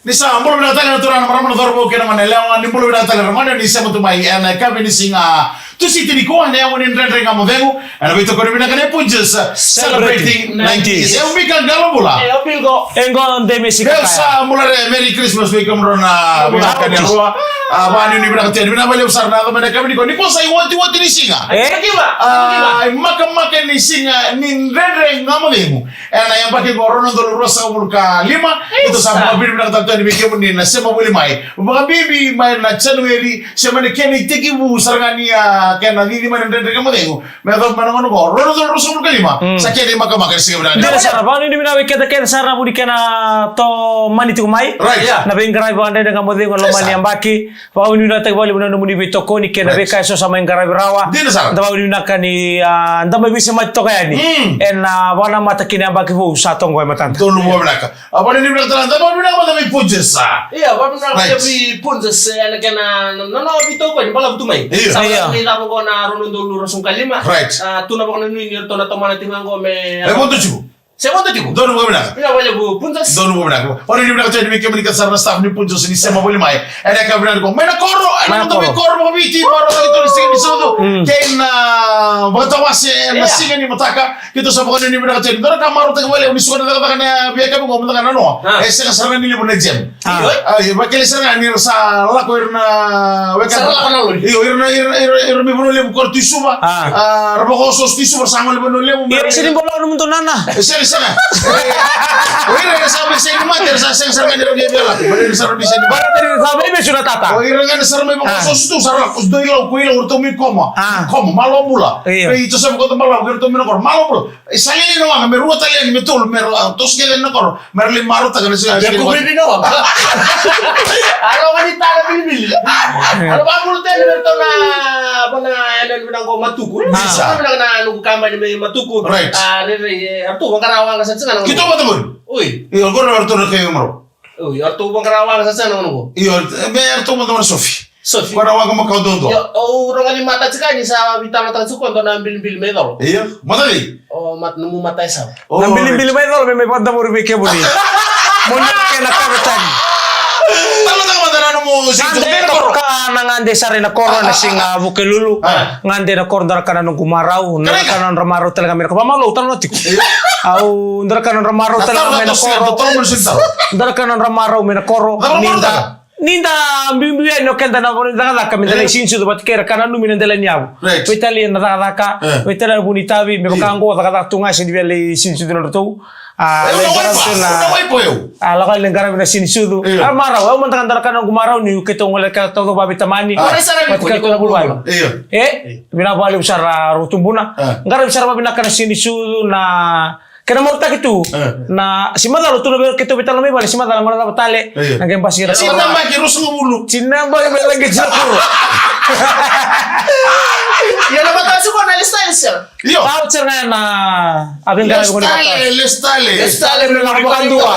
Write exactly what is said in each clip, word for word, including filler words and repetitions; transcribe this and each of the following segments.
Ni sa bula vinaka tale na turaga, na marama, na cauravou kei na gone yalewa, ni bula vinaka tale na gone ni sema tu mai ena yakavi ni siga Tusiti nikua, ena yago ni Dredre Ga Mo Cegu, ena veitokoni vinaka ni Punjas, celebrating nineties. E o Mika Qalobula. E o Pilko. E qo Demi Sikaka. Meu sa bula re, Merry Christmas vei kemudrau na vinaka ni rua. A, vakanuinui vinaka tiko yani, vinaka vakalevu sara na yaco mai na yakavi nikua, nikua sa iotioti ni siga. E? A, makamaka ni siga ni Dredre Ga Mo Cegu. Ena yabaki qo rua na udolu ruasagavulu ka lima, keitou sa vakavinavinaka vinaka tale tiko yani vei kemuni na sema voli mai. Vakabibi mai na January, se mai na kena itekivu sara ga ni a kena cici mai na Dredre Ga Mo Cegu. Me yacova mai na gauna qo, rua na udolu ruasagavulu ka lima, sa kena imakamaka ni siga vinaka. Dina sara, vakanuinui vinaka vei keda kece sara na vu ni kena tomani tiko mai. Right. Yeah. Na veiqaravi vakadredre Ga Mo Cegu ena loma ni yabaki. Vakavinavinakataki vakalevu na nomuni veitokoni kei na veika eso sa mai qaravi rawa. Dina sara. Da vakavinavinaka ni, a, da mai veisemati toka yani. Mm. Ena, a, vakanamata kina yabaki vou sa toqo e matada. Donu vakavinaka. A, vakavinavinaka tale, da vakavinavinaka mada vei Punjas. Ia, vakavinavinaka vei Punjas, e, ena kena, na, na, na veitokoni balavu tu mai. Ia. Sa mai cava qo na rua na udolu ruasagavulu ka lima. Right. A, tu na vakanuinui ni ratou na tomana tiko qo me. E, vodo tiko. Se vodo tiko. Donu vakavinaka. Vinaka vakalevu Punjas. Donu vakavinaka. Vakavinavinaka tale yani vei kemuni kece sara na staff ni Punjas ni sema voli mai. Ena yakavi vinaka qo. Mai na koro, ena noda veikoro vakaviti, marautaki tu na siga ni sucu. Mm. Kei na vakatawase ena siga ni mataka. Keitou sa vakanuinui vinaka tale yani. Dua na ka marautaki vakalevu ni suka na cakacaka na veiyakavi qo, mataka na noa. A. E sega sara ga ni levu na jam. A. Io. A, io, vakele sara ga ni ra sa lako ira na weka. Sa lako na lori. Io, ira na, ira, ira, ira mai Vanua Levu, koro Tui Suva. A. A, ra vakaosooso Tui Suva, ra sa gole Vanua Levu. Ira sega ni bau lako na mudu nana. E, sega, sega. O ira era sa mai sega ni mate, era sa sega sara ga ni ra via via lako. Baleta era sa ra mai sega ni mate. Baleta ni sa mai vesu na tata. O ira ga era sa ra mai vakaosooso tu, sa ra lako, dua i Lau, ko i Lau, o ratou mai Koma. A. Koma, malo bula. Io. Vei Josefa ko Tabalavu, o ratou mai na koro, malo bula. E sa lailai na waqa, me rua tale yani, me tolu, me ra, a, toso kece yani na koro, me ra lai marautaka na siga. Ia, ko vei na waqa. Alo, mani tala bilibili. Alo, vakabula tale vei ratou na, vaka na, na, na, na, na, Matuku. Isa. Na, na, na, noqu kabani mai Matuku. Right. A, rairai, e, ratou vaqara waqa sa sega na. Keitou mada qori. Oi. Io, qori ratou na kai marau. Oi, ratou vaqara waqa sa sega na noqu. Io, me ratou mada qori Sofi. Sofi. Ko na waqa makawa dodo. Io, au rogo ni mata tiko ni sa veitalanoataka tiko dua na bilibili mai Colo. Io, mata vei? O, mat-, nomu mata e Sava. O, na bilibili mai Colo, me mai vakadavori vei kemuni. Mo ni kena kavetani. Talanoataka mada na nomu sega ni koro. Gade toka na gade sara ena koro, na siga Vukelulu. A. Gade na koro, dua na ka na noqu marau, dua na ka na nodra marau tale ga me na ka. Vamalou, talanoa tiko. Io. Au, dua na ka na nodra marau tale ga me na koro. Dua na ka na nodra marau me na koro. Ni da Ni da biubiu yani o keda na vanua ni cakacaka, me da lai sinisucu vata kei ra ka nanumi na dela ni yavu. Right. Veitalia na cakacaka, e, veitalia na vu ni tavi, me vaka qo cakacaka tu ga, sega ni via lai sinisucu na nodratou. A, lai qaravi tu na, a, lako yani lai qaravi na sinisucu. Io. A, marau, au mada ga dua na ka na noqu marau niu keitou gole ka taucoko vaveitamani. A. Vata kei ratou na vulivali. Io. E, vinaka vakalevu sara Rotubuna. A. Qaravi sara vavinaka na sinisucu na Kena marautaki tu. E. Na si macala tu na vei keitou veitalanoa mai vale, si macala gona cava tale. Io. Na qai basika. Si na baki ruasagavulu. Si na baki me lagi si na kuro. Ia na matau si ko na lestale sel. Io. Tau sel ga na a vei qaravi ko na matau. Lestale, lestale. Lestale me na vakadua.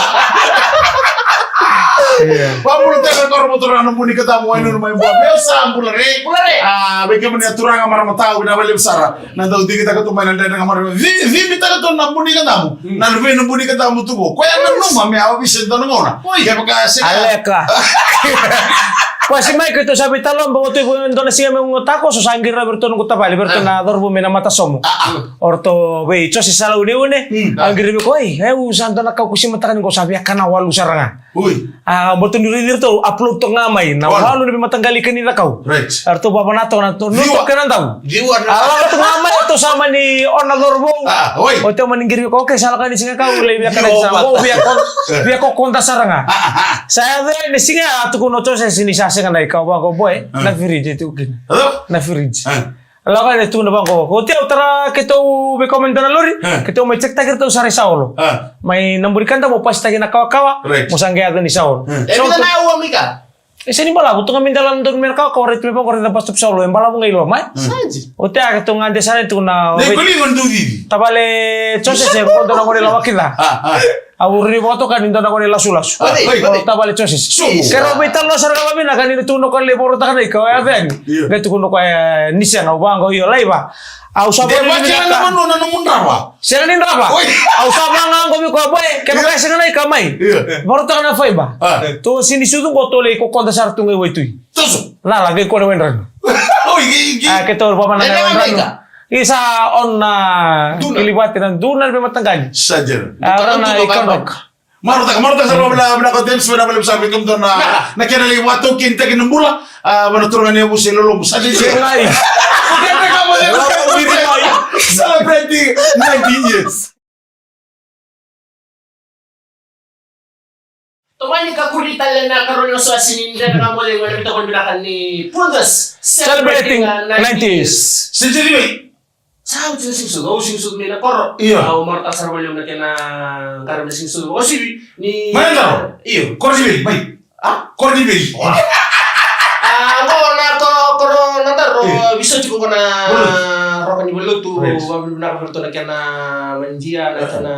Io. Vabula tale na koro mo turaga na Buni Katamu, Wainunu mai Bua. Meu sa bula re. Bula re. A, vei kemuni a turaga, marama, tau, vinaka vakalevu sara. Na dau digitaka tu mai na Dredre Ga Mo Cegu. Ci-, cicivaka tu na Buni Katamu. Mm. Na luve na Buni Katamu tu qo. Koya nanuma me a ovisa e dua na gauna. Oi. Kevaka sega. Aleka. Koya si mai keitou sa veitalanoa, bau tu e dua na siga me gutako, so sa qiri rawa vei ratou na noqu tavale, vei ratou na cauravou mai na matasomo. A, a. O ratou vei Jose Salauneune. Mm. A qiri vei koya, e, au sa dua na ka au kusimataka ni qo sa via kana walu sara ga. Oi. A, baleta ni raici iratou, upload toka ga mai na walu na veimataqali ka ni cakau. Right. Eratou vavana toka na to, no toka na dau. Ciwa na. A, lako toka ga mai, eratou sa mani o na cauravou. A, oi. O teu mani qiri ko, okay, sa lako ni siga ka, ulei via kana sa, o via ko, via ko konda sara ga. A, a, a. Sa ya vei ni siga, a tukuna o Jose ni sa sega na i ka, vako boy, na firiji tu kina. Hello? Na firiji. A. Lako yani e tukuna vaqo. Oti au tara keitou veikau mai dua na lori. E. Keitou mai check-taki iratou sara i Saolo. E. Mai na Buni Katamu mo pasitaki na kawakawa. Right. Mo sa qai yaco ni Saolo. E. E vica na aua mai ka? E sega ni balavu, tu ga mai dela na donu mai na kawakawa, right mai vaqo, right na bus stop Saolo, e balavu ga i loma, e. Oti a keitou gade sara e tukuna. Nei koli gona dou cici. Tavale Jose se vodo na gone lawa kica. A, a. Au rairai vakatoka ni dua na gone lasulasu. Oi, oi. O tavale Joseph. Sugu. Keirau veitalanoa sara ga vakavinaka ni tukuna o koya lai vakarotaka na ika, o ya veni. Io. Qai tukuna o koya, e, ni sega, au vaqo, io, laiva. Au sa vaqo vei koya. Sega ni drava. Oi. Au sa vaqo vei koya, boy, kevaka e sega na ika mai. Io. Vakarotaka na faiba. A. Tou sega ni sucu qo, tou lai kokoda sara tu ga i waitui. Toso. Lala, qai kune Waidranu. Oi, i, i. A, keitou vakavanaka e Waidranu. Isa on na kilivati na dua na veimataqali. Sa dina. A, na ika doka. Marautaka, marautaka sara vakavinaka, vinaka o James, vinaka vakalevu sara vei kemudou na, na kena lai vakataukeitaki na bula, a, vei na turaga ni yavusa i lolobu. Sa dina. Sa dina. Celebrating ninety years. Tomani ka kuri tale na karua ni wasewase ni Dredre Ga Mo Cegu, ena veitokoni vinaka ni Punjas. Celebrating ninety years. Since anyway, sa oti na siga sucu, au siga sucu mai na koro. Io. Au marautaka sara vakalevu na kena qaravi na siga sucu. Au sivi ni mai na daro. Io. Koro ni vei, mai. A? Koro ni vei. A, qo na ko-, koro na daro, io, veisau tiko qo na roka ni valenilotu, right, vakavinavinaka vei iratou na kena madia, na kena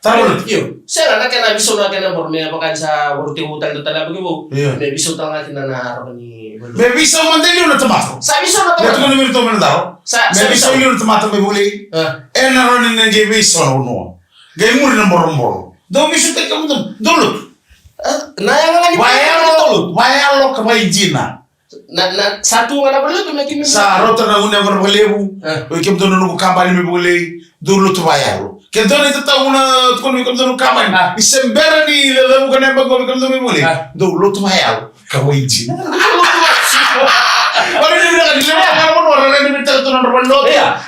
tara valenilotu. Io. Sega, na kena veisau, na kena boro me vaka ni sa voro tiko tale, tale, tale, vaki vou. Io. Me veisau tale ga kina na roka ni valenilotu. Me veisau mada e liu na tamata. Sa veisau na tamata. Me tukuna vei iratou mai na daro. Sa, me sa veisau e liu na tamata mai Vukelei. A. Ena rawa ni na qai veisau na vanua. Qai muri na boroboro. Dou veisautaki kemudou, dou lotu. A, na yaga ga ni vayalo, vayalo ka vaidina. Na, na, sa tu ga na valenilotu me kina. Sa rauta na gunu yaqona vakalevu. A. Oi kemudou na noqu kabani mai Vukelei, dou lotu vayalo. Ke dua na itatau na tukuna vei kemudou na kabani. A. Ni se bera ni levuka na yabaki qo vei kemudou mai Vukelei. A. Dou lotu vayalo ka vaidina.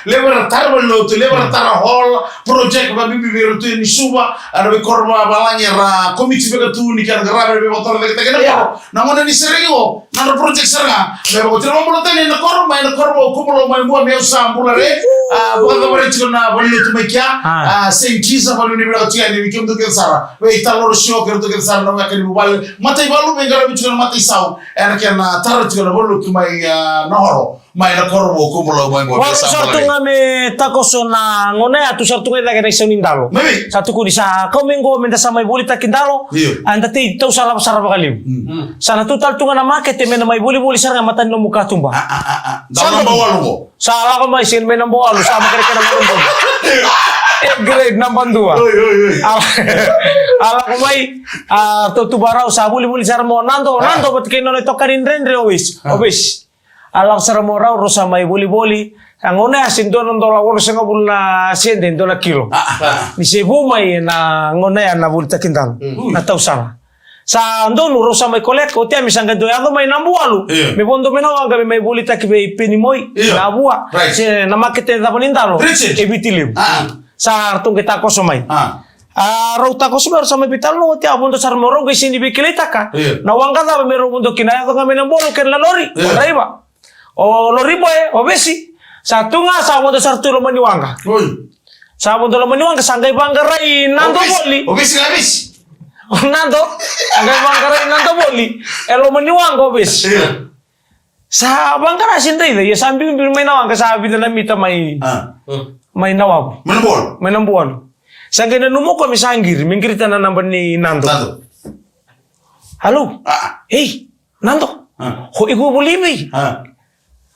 Levu era tara valenilotu, levu era tara hall, project vakabibi vei iratou e Suva, era veikoro vavalagi, era komiti vaka tu ni kena qaravi, era veivakatorocaketaki na koro. Na gauna ni sereki qo, na nodra project sara ga me vakaoti na vakabula tani ena koro, mai na koro vou Kubulau mai Bua, me yau sa bula re, a, vakacavara tiko na valenilotu mai kea, a, Saint Teresa, vakavinavinaka tiko yani vei kemudou kece sara. Vei Talo Rosio kei ratou kece sara na weka ni vuvale, mataivalu, veiqaravi tiko na mataisau ena kena tara tiko na valenilotu mai, a, na horo, mai na koro vou Kubulau mai Bua. Sa tu ga me takoso na gauna ya, tu sara tu ga i cake na isau ni dalo. Mai vei? Sa tukuni sa kau mai qo me da sa mai volitaki dalo. Io. A, da tei tau sa lava sara vakalevu. Mm. Sa na tu tale tu ga na makete me na mai volivoli sara ga e mata ni nomu katuba. A, a, a, a. Sa dalo naba walu qo. Sa lako mai, sega ni mai naba walu, sa makerekere naba dua. E grade naba dua. Oi, oi, oi. A, a lako mai, a, ratou tu vakarau, sa volivoli sara mai o Nado, a, Nado vata kei nona itokani dredre o Vesi. A. O Vesi. A lako sara mai o rau, rau sa mai volivoli. A gauna ya se dua na dola walusagavulu na sede, dua na kilo. A, a, a. Ni se vu mai na gauna ya na volitaki dalo. Mm. Na tausala. Sa donu rau sa mai koleka, oti ya me sa qai dau yaco mai Nabuwalu. Io. Me vodo mai na waqa me mai volitaki vei Penimoi, io, na vua. Right. Se na makete cava ni dalo. Richard. E Viti Levu. A. Sa ratou qai takoso mai. A. A, rau takoso mai, rau sa mai veitalanoa, oti ya vodo sara me rau qai sega ni veikilaitaka. Io. Na waqa cava me rau vodo kina, yaco ga mai Nabuwalu kei na lori. Io. O draiva. O lori boy, o Vesi. Sa tu ga, sa vodo sara tu loma ni waqa. Oi. Sa vodo loma ni waqa, sa qai vaqarai Nado voli. O Vesi ga Vesi. O Nado, a qai vaqarai Nado voli e loma ni waqa o Vesi. Io. Sa vaqara se draica, ia sa biubiu mai na waqa, sa vica na mita mai, a, mai Nawavu. Mai Nabuwalu. Mai Nabuwalu. Sa qai nanuma o koya me sa qiri, me qirita na naba ni Nado. Nado. Alo? A. Ei, Nado. A. O iko voli vei? A.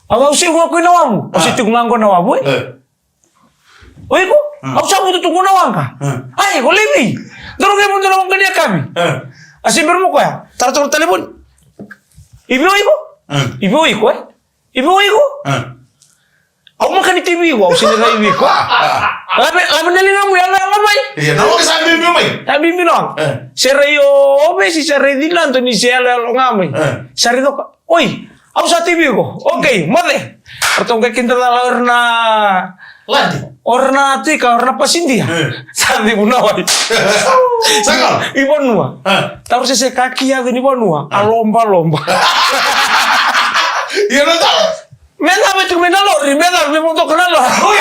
Au, au se tiko ga qo i Nawavu. A. Au se tiko ga qo i Nawavu, e? E. O iko? A. Au sa vodo tu qo na waqa. A. Ai, o Levi. Daru qai vodo na waqa ni yakavi. A. A se bera mo koya. Tara toka na talevoni. I vei o iko? A. I vei o iko, e? I vei o iko? A. Au maka ni tivi iko, au se ni rai vei iko. A. Lave, lave na ligamu, yaloyalo mai. Ia, na waqa sa biubiu mai. Sa biubiu na waqa. A. Se rai o Vesi, se rai Nado ni se yaloyalo ga mai. A. Sa rai toka. Oi, au sa tivi iko. Okei, moce. Ratou qai kidacala o ira na ladi. O ira na tuika, o ira na pasidia. E. Sa civu na wai. Sa qai i vanua. E. Taura sese ka ki yaco ni vanua. E. A lobaloba. Ia na tau. Me cava e tiko mai na lori, me cava me vodoka na lori.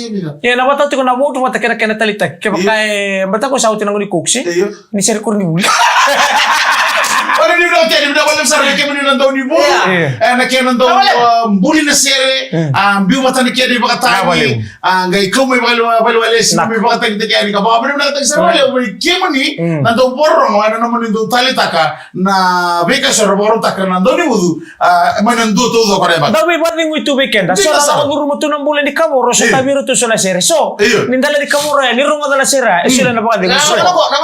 se kemuni. Ia, na vata tiko na vote vata kei na kena taleitaki. Kevaka e, baleta ko sa oti na gauna ni Coke, se? Io. Ni sere koronivuli. Ora ni vinaka tiko, vinaka vakalevu sara vei kemuni na daunivuli. Io. E, na kena dau, a, buli na sere, a, biu vata na kena ivakatagi, a, qai kau mai vakalewa-, vakalewa lesi, mai vakatagitaki yani, ka vakavinavinakataki sara vakalevu vei kemuni na dau vakarorogo, ena nomuni dau taleitaka na veika eso era vakarautaka na daunivucu, a, mai na dua taucoko na yabaki. Dau veivakacegui tu vei keda. So na vakacuruma tu na bula ni kavoro, so taviro tu so na sere. So, ni dala ni kavoro ya, ni rogoca na sere ya, e solia na vakacegu. So,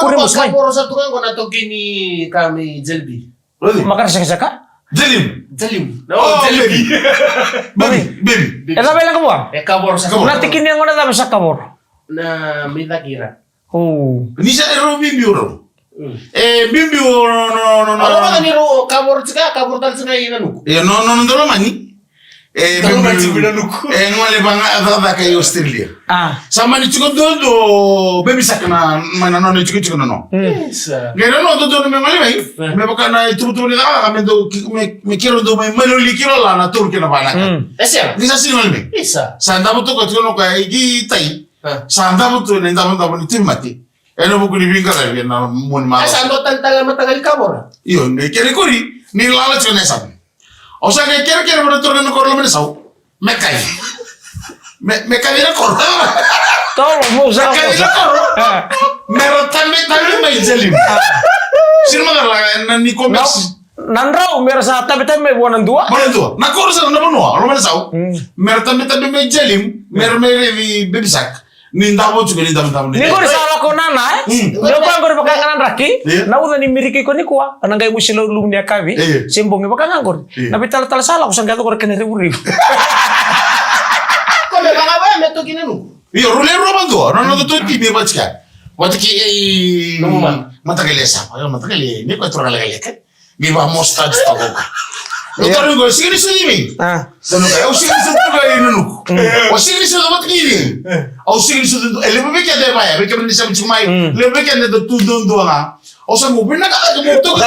kuri musu mai. Kavoro sa tu ga qo na toki ni ka mai Jelly Bean. Makara sakasaka? Jelly Bean. Jelly Bean. O, Jelly Bean. Baby, baby. E cava e leqa vua? E kavoro sa. Na tiki ni yaqona cava sa kavoro? Na mai cakira. O. Ni sa e rau biubiu rau. Mm. E biubiu, no, no, no, no. Au vaka ni rau kavoro tiko, kavoro tale tiko i Nanuku. Ia, no, no, no, dau lomani. E, biubiu. Dau lomani tiko i Nanuku. E, gole vaka, cakacaka i Australia. A. Sa mani tiko duadua o Baby Shark na, mai na nona itikotiko na no. Mm. Isa. Qai na no, dodonu me gole mai. E. Me vaka na ituvatuva ni cakacaka, me dau, me, me keirau dau mai maliwali kina la na tolu kei na va na ka. Mm. E sega. Ni sa sega ni gole mai. Isa. Sa davo toka tiko na ka, i ki tai. A. Sa davo tu na idavodavo ni tauvimate. Ena vuku ni veiqaravi ena mua ni macawa. E sa dua tani tale na mataqali kavoro. Io, ni kere kori, ni lala tiko na yasana. Au sa qai kerekere vata turaga na koro loma ni sau. Me kai. Me, me kai na koro. Tolo, mo sa. Me kai na koro. A. Me ra tabe, tabe mai Jelly Bean. A. Sini macala, na ni komesi. Na drau, me ra sa tabetabe mai vua na dua. Vua na dua. Na koro sa na vanua, loma ni sau. Mm. Me ra tabetabe mai Jelly Bean, me ra mai raici Baby Shark. Ni davo tiko, ni davo, davo, ni. Ni qori sa lako nana, e? Mm. Ni o koya qori vaka ga na draki, io, na uca ni miriki ko nikua, na qai musi lau lumu ni yakavi, io, se bogi vaka ga qori. Io. Na veitalatala sa lako, sa qai yaco qori kena revurevu. Ko me vaka vaya me toki Nanuku. Io, rule rua vadua, na noda tu timi e vatika. Vata kei, e, nomu ma. Mataqali e sa, mataqali, ni ko e turaga lekaleka. Ni vaka mostards toka. Io. Au tarogi koya, o sega ni sucu i vei? A. Tarogi koya, au sega ni sucu i Nanuku. Mm. O sega ni sucu vata kei cei? E. Au sega ni sucu, e levu vei keda e vaya, vei kemuni ni sema tiko mai. Mm. Levu vei keda da tu duadua ga. Au sa qai vinakata ke mo toki.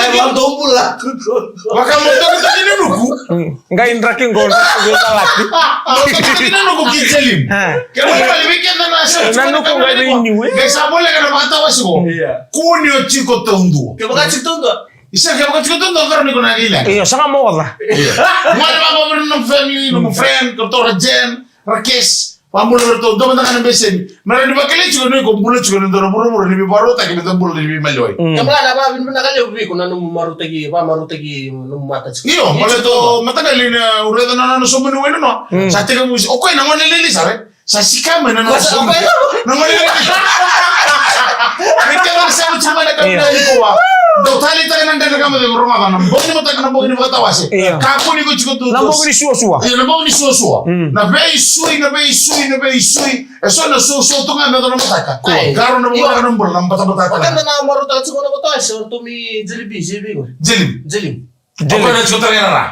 Vaka mo toki, toki Nanuku. Mm. Qai draki qo, draki qo, draki. Mo toki Nanuku ki Jelly Bean. A. Kemuni vale vei keda na sema tiko Nanuku qai vei niu, e. Qai sa voleka na vakatawase qo. Io. Kua ni o tiko taudua. Kevaka tiko taudua. Isa, kevaka tiko taudua, qarauna ni ko na qai leqa. Io, sa ga moca. Io. Gole vaqo vei nomu family, nomu friend, ka tou ra Jen, ra Kes, vabula vei ratou, dua mada ga na beseni. Me rawa ni vakilai tiko ni ko bula tiko ena dua na vuravura ni veivakarautaki, me da bula ni veimaliwai. Mm. Kemuni na vakavinavinaka levu vei iko na nomu marautaki, vakamarautaki nomu mata tiko. Io, baleta o mataqali na, au raica na nona sobu ni wai na noa. Mm. Sa tekivu, o koya na gone lailai sara. Sa sika mai na noqu. Sa sika mai. Na gone. Ni keda na sema tiko mai na ka. Io. Vinaka nikua. Dau taleitaka na dredre ka mo cegu, rogoca, na bogi ni mataka, na bogi ni vakatawase. Io. Kakua ni ko tiko tu. Na bogi ni suasua. Io, na bogi ni suasua. Mm. Na veisui, na veisui, na veisui. E so na suasua tu ga me yaco na mataka. Kua. Qarauna vakavinaka na bula, na batabata. Io. Keda na marautaka tiko na vakatawase, o ratou mai Jelly Bean, Jelly Bean. Jelly Bean. Jelly Bean. O koya na tiko tale ga ra.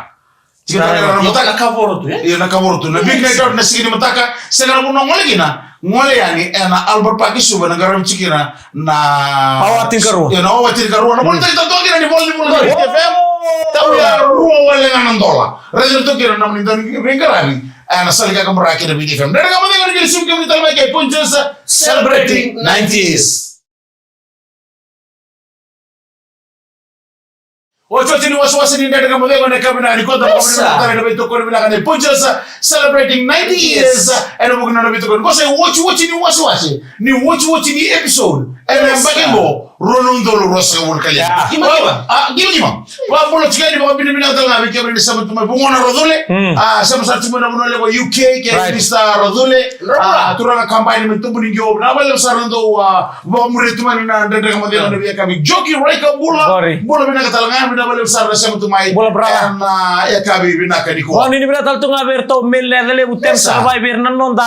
Tiki taka na mataka. Io, na Kavoro tu, e? Io, na Kavoro tu. Na big night out na siga ni mataka, sega na vanua gole kina, gole yani ena Albert Park i Suva, na qaravi tiko kina na Wawa tinikarua. Io, na Wawa tinikarua. Na voli tale tu kina ni voli ni voli na Viti F M. Tau ya rua wale ga na dola. Raica tu kina na nomuni dau ni veiqaravi. Ena sala ni kakaburaki na Viti F M. Dredre Ga Mo Cegu ni kili sumu kemuni tale mai kei Punjas celebrating ninety years. Otioti ni wasewase ni Dredre Ga Mo Cegu ena yakavi vinaka nikua, da vakavinavinaka tale ena veitokoni vinaka nei Punjas celebrating ninety years. Ena vuku ni nona veitokoni qo, sa iotioti ni wasewase, ni otioti ni episode ena yabaki qo, rua na udolu ruasagavulu ka lima. Qimaqima. A, qimaqima. Vakabula tiko yani, vakavinavinaka tale ga vei kemuni na sema tu mai, vugona Racule. A, sema sara tu mai na vanua levu o U K, kei Mister Racule. A, turaga kabani mai Tubunigio, vinaka vakalevu sara na dau, a, vakamuria tu mai na Dredre Ga Mo Cegu ena veiyakavi. Joki Raika, bula. Bula vinaka tale ga, vinaka vakalevu sara na sema tu mai. Bula, brother. Ena yakavi vinaka nikua. Vakanuinui vinaka tale tu ga vei iratou mai Lecalevu, Thames, sa va vei ira na noda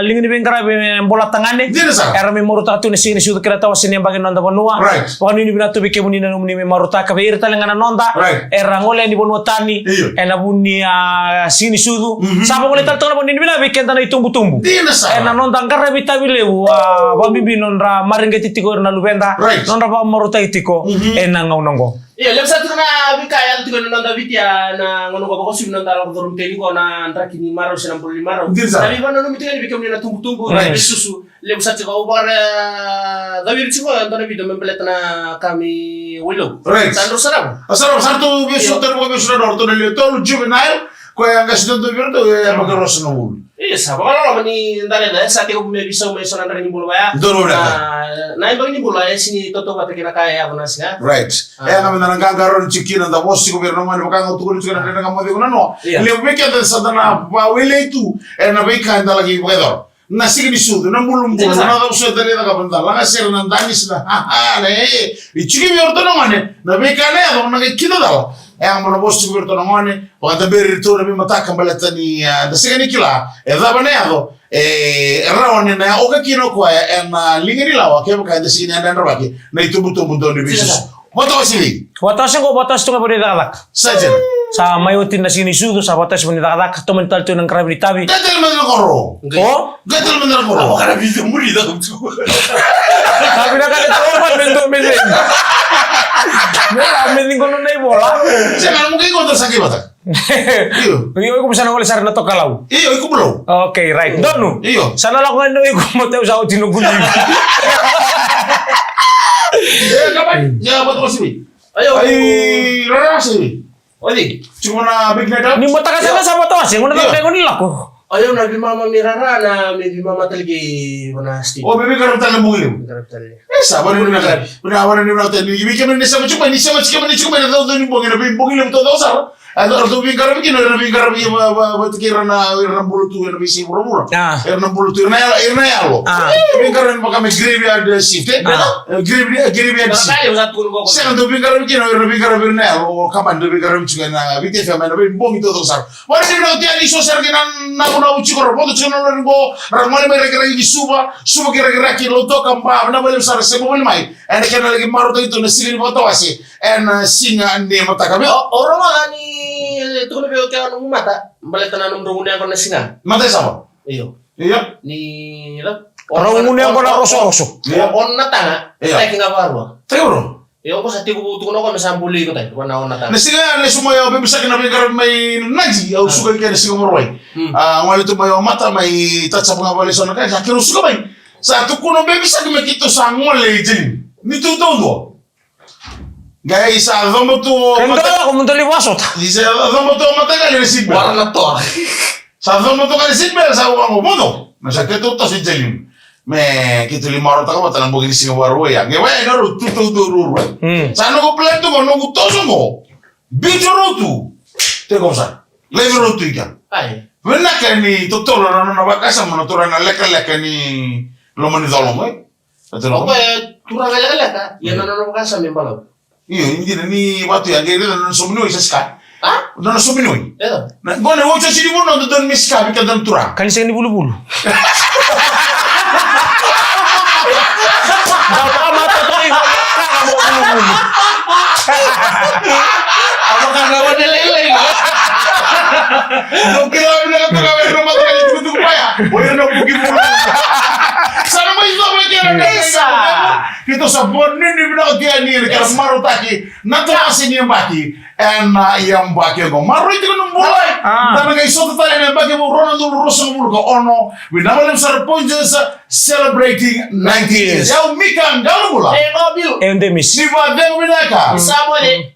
liga ni veiqaravi e Bolatagane. Dina sara. Era mai marautaka tu na siga ni sucu kei na tawase ni yabaki ni noda vanua. Right. Vakanuinui vinaka tu vei kemuni na nomuni mai marautaka, vei ira tale ga na noda era gole yani vanua tani. Io. Ena vuku ni, a, siga ni sucu. Sa vakagolei tale toka na vakanuinui vinaka vei keda na itubutubu. Dina sara. Ena noda qaravi tavi levu, a, vakabibi nodra mareqeti tiko ira na luveda. Right. Nodra vakamarautaki tiko ena gauna oqo. Io, levu sara tiko na veika e yaco tiko ena noda Viti ena gauna oqo, vakauasivi na noda lako curuma tiko na draki ni marau se na bula ni marau. Dina sara. Na veivakananumi tiko yani vei kemuni na tubutubu, na veisusu. Levu sara tiko, au vakacaviri tiko e dua na vidio me baleta na ka mai Wailoku. Right. Sa drau sarava. A, sarava, sa ratou veisotari, vakaveisotarataki ratou na lewe tolu, juvenile, koya e qase duadua vei iratou e yabaki ruasagavulu. Io, sa vakaloloma ni da raica, e sa tekivu me veisau mai eso na draki ni bula vaya. Donu vaya. Na, na yabaki ni bula e sega ni tautauvata kei na ka e yaco na siga. Right. A. E yaga me da na qaqarauni tiko kina, da vosa tiko vei ira na gone, vaka ga au tukuna tiko na Dredre Ga Mo Cegu nanoa. Io. Levu vei keda sa da na vakawelei tu ena veika eda laki vakayacora. Na siga ni sucu, na bulubulu, na cava soti eda lai cakava, na lagasere, na danisi, na, ha, ha, na, e, e, e tiko vei iratou na gone, na veika na yaco, na qai kidacala. E yaga mo na vosa tiko vei iratou na gone, vakadaberi iratou na veimataka baleta ni, a, da sega ni kila e cava na yaco e rawa ni na oka kina o koya ena liga ni lawa kevaka eda sega ni yadrayadravaki na itubutubu dau ni veisusu. Vatawase vei? Vatawase qo, vatawase tu ga vei na icakacaka. Sa dina. Sa mai oti na siga ni sucu, sa vatawase vei na icakacaka, tomani tale tu na qaravi ni tavi. Qai tale mai na koro. O? Qai tale mai na koro. Au qaravi tu muri da tu. Sa vinaka ni tu mai me dua me dua. Me la me ni qo na ivola. Sega, mo qai qo sa qai vata. Io. Io, iko sa na gole sara na tokalau. Io, iko bulau. Okay, right. Donu. Io. Sa na lako ga iko mo teu sa oti na guli. E, kama, ya, vatawase vei? Io. Ai, rara se. Oi. Tiko na big night out? Ni mataka sara sa vatawase, gona na bego ni lako. Io, na veimama mai Rara, na me veimama tale kei na state. O, me veiqaravi tale na bogi levu. Veiqaravi tale. E, sa vakanuinui vinaka. Vinaka, vakanuinui vinaka tale. Ni vei kemuni na sema tiko mai, ni sema tiko mai, ni tiko mai na caucau ni bogi, na veibogi levu taucoko sara. A, ratou veiqaravi kina, era veiqaravi, va, va, vata kei ira na, ira na bula tu ena veiyasai vuravura. A. Ira na bula tu, ira na yalo, ira na yalo. A. Veiqaravi vaka me graveyard shift, e? A. E, grave-, e, graveyard shift. Sega, dau veiqaravi kina, ira na veiqaravi, ira na yalo, o kabani dau veiqaravi tiko ena Viti F M, ena veibogi taucoko sara. Vakanuinui vinaka tu yani, so sara kei na navunavu tiko, ra vodo tiko na lori qo, ra gole mai Rakiraki ki Suva, Suva ki Rakiraki, Lautoka, Ba, vinaka vakalevu sara, sema voli mai. Ena kena laki marautaki tu na siga ni vakatawase ena siga ni mataka. Vei o, o rogoca ni tukuna vei au kea nomu mata, baleta na nomudrau gunu yaqona na siga. Mata e sava? Io. Io. Ni, o rau gunu yaqona rosoroso. Io. O, o na taga, io, taki ga vakarua. Taki vakarua. Io, ko sa tiko vou tukuna ko me sa buli iko taki, ko na o na taga. Na siga ya lesu mai o Baby Shark na veiqaravi mai Nadi, au suka i ke na siga Vakarauwai. Hmm. A, gole tu mai o Mata mai touch up ga vale so na ka, sa kena suka mai. Sa tukuna o Baby Shark me keitou sa gole i Jelimu. Ni tou taudua. Qai sa coba tu o Mata. Kena dua ko mutu li vasota. Ni sa coba tu o Mata ga le seat belt. Wara na toa. Sa coba tu ga le seat belt, sa waqo, vodo. Na sa keitou toso i Jelimu. Me keitou li marautaka vata na bogi ni siga Vakarauwai ya. Qai vaya na rau tu taudua ruarua. Hmm. Sa noqu plan tu qo, noqu toso qo. Biuti rau tu. Take off sara. Laivi rau tu i kea. Ai. Vinaka ni totolo na nona vakasama na turaga lekaleka ni loma ni colo mai. O koya e turaga lekaleka, ia na nona vakasama e balavu. Io, e dina ni vatu ya qai raica na nona somuniwai sa sika. A? Nona somuniwai. Eda. Na gone otioti ni vanua dodonu me sika vei keda na turaga. Ka ni sega ni vuluvulu. Da vakamatata iko, ka mo vuluvulu. A vaka na gone lailai. Dou kila vinaka toka vei ira na mataka ni tukutuku vaya. O ira na buki bulu. Sa na mai cova kina na Isa. Keitou sa bonini vinaka tiko yani ena kena marautaki na tawase ni yabaki. Ena yabaki oqo maroroi tiko na bula. Ah. Da na qai sota tale ena yabaki vou rua na udolu ruasagavulu ka ono. Vinaka vakalevu sara Punjas celebrating ninety years. Yau Mika Qaluvula. E, Bill. E, Demis. Ni vakacegu vinaka. Sa bole.